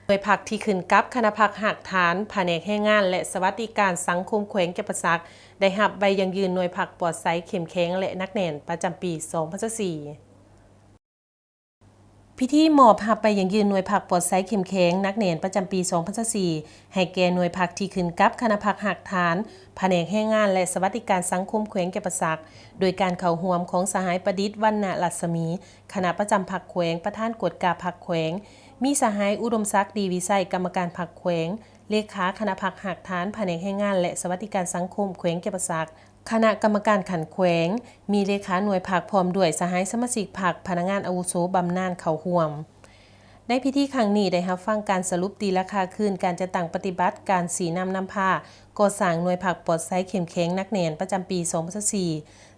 ໜ່ວຍພັກທີ່ຂຶ້ນກັບຄະນະພັກຮາກຖານ ພະແນກແຮງງານ ແລະ ສະຫວັດດີການສັງຄົມແຂວງຈຳປາສັກ ໄດ້ຮັບໃບຢັ້ງຢືນໜ່ວຍພັກປອດໃສ ເຂັ້ມແຂງ ແລະ ໜັກແໜ້ນ ປະຈຳປີສອງພັນຊາວສີ່. ພິທີມອບຮັບໃບຢັ້ງຢືນໜ່ວຍພັກປອດໃສ ເຂັ້ມແຂງ ໜັກແໜ້ນ ປະຈຳປີສອງພັນຊາວສີ່ ໃຫ້ແກ່ໜ່ວຍພັກທີ່ຂຶ້ນກັບຄະນະພັກຮາກຖານ ພະແນກແຮງງານ ແລະ ສະຫວັດດີການສັງຄົມແຂວງຈຳປາສັກ ໂດຍການເຂົ້າຮ່ວມຂອງສະຫາຍ ປະດິດ ວັນນະລັດສະໝີ ຄະນະປະຈຳພັກແຂວງ, ປະທານກວດກາພັກແຂວງ, ມີສະຫາຍ ອຸດົມສັກ ດີວິໄຊ ກຳມະການພັກແຂວງ, ເລຂາຄະນະພັກຮາກຖານ ພະແນກແຮງງານ ແລະ ສະຫວັດດີການສັງຄົມແຂວງຈຳປາສັກ, ຄະນະກຳມະການຂັ້ນແຂວງ, ມີເລຂາໜ່ວຍພັກ ພ້ອມດ້ວຍສະຫາຍສະມາຊິກພັກ, ພະນັກງານອາວຸໂສບຳນານເຂົ້າຮ່ວມ. ໃນພິທີຄັ້ງນີ້ ໄດ້ຮັບຟັງການສະຫຼຸບຕີລາຄາຄືນການຈັດຕັ້ງປະຕິບັດການຊີ້ນຳນຳພາກໍ່ສ້າງໜ່ວຍພັກປອດໃສ ເຂັ້ມແຂງ ໜັກແໜ້ນ ປະຈຳປີສອງພັນຊາວສີ່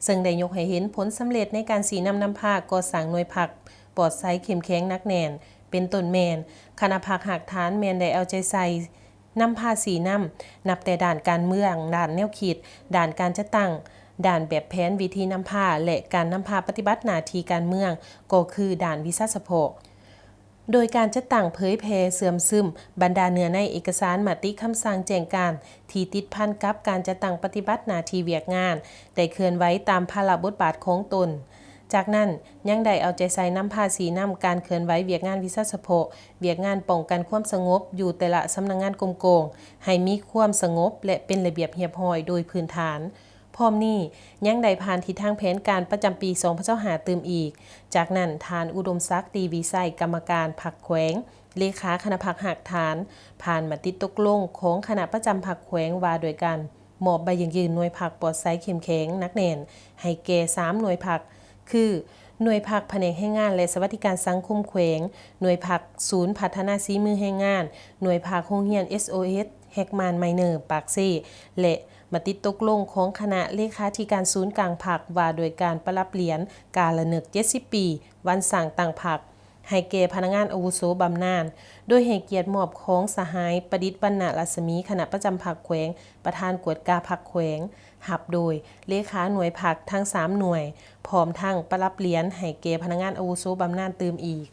ເຊິ່ງໄດ້ຍົກໃຫ້ເຫັນຜົນສຳເລັດໃນການຊີ້ນຳນຳພາກໍ່ສ້າງໜ່ວຍພັກປອດໃສ ເຂັ້ມແຂງ ໜັກແໜ້ນ ເປັນຕົ້ນແມ່ນ ຄະນະພັກຮາກຖານແມ່ນໄດ້ເອົາໃຈໃສ່ ນຳພາຊີ້ນຳ ນັບແຕ່ດ້ານການເມືອງ, ດ້ານແນວຄິດ, ດ້ານການຈັດຕັ້ງ, ດ້ານແບບແຜນວິທີນຳພາ ແລະ ການນຳພາປະຕິບັດໜ້າທີ່ການເມືອງ ກໍຄືດ້ານວິຊາສະເພາະ. ໂດຍການຈັດຕັ້ງເຜີຍແຜ່ເຊື່ອມຊຶມບັນດາເນື້ອໃນເອກະສານມະຕິຄຳສັ່ງແຈ້ງການ ທີ່ຕິດພັນກັບການຈັດຕັ້ງປະຕິບັດໜ້າທີ່ວຽກງານ ໄດ້ເຄື່ອນໄຫວຕາມພາລະບົດບາດຂອງຕົນ. ຈາກນັ້ນ ຍັງໄດ້ເອົາໃຈໃສ່ນຳພາຊີ້ນຳການເຄື່ອນໄຫວວຽກງານວິຊາສະເພາະ, ວຽກງານປ້ອງກັນຄວາມສະຫງົບຢູ່ແຕ່ລະສຳນັກງານກົມກອງ ໃຫ້ມີຄວາມສະຫງົບ ແລະ ເປັນລະບຽບຮຽບຮ້ອຍໂດຍພື້ນຖານ. ພ້ອມນີ້ ຍັງໄດ້ຜ່ານທິດທາງແຜນການປະຈຳປີສອງພັນຊາວຫ້າຕື່ມອີກ. ຈາກນັ້ນ ທ່ານ ອຸດົມສັກ ຕີວິໄຊ ກຳມະການພັກແຂວງ, ເລຂາຄະນະພັກຮາກຖານ ຜ່ານມະຕິຕົກລົງຂອງຄະນະປະຈຳພັກແຂວງວ່າດ້ວຍການ ມອບໃບຢັ້ງຢືນໜ່ວຍພັກປອດໃສ ເຂັ້ມແຂງ ໜັກແໜ້ນ ໃຫ້ແກ່ສາມໜ່ວຍພັກ ຄື ໜ່ວຍພັກພະແນກແຮງງານ ແລະ ສະຫວັດດີການສັງຄົມແຂວງ, ໜ່ວຍພັກສູນພັດທະນາສີມືແຮງງານ, ໜ່ວຍພັກໂຮງຮຽນ ເອສໂອເອສ ແຮກມານໄມເນີ ປາກເຊ ແລະ ມະຕິຕົກລົງຂອງຄະນະເລຂາທິການສູນກາງພັກ ວ່າດ້ວຍການປະດັບຫຼຽນກາລະນຶກເຈັດສິບປີ ວັນສ້າງຕັ້ງພັກ ໃຫ້ແກ່ພະນັກງານອາວຸໂສບຳນານ ໂດຍໃຫ້ກຽດມອບຂອງສະຫາຍ ປະດິດ ວັນນະລັດສະໝີ ຄະນະປະຈຳພັກແຂວງ, ປະທານກວດກາພັກແຂວງ, ຮັບໂດຍເລຂາໜ່ວຍພັກທັງສາມໜ່ວຍ, ພ້ອມທັງປະດັບຫຼຽນໃຫ້ແກ່ພະນັກງານອາວຸໂສບຳນານຕື່ມອີກ.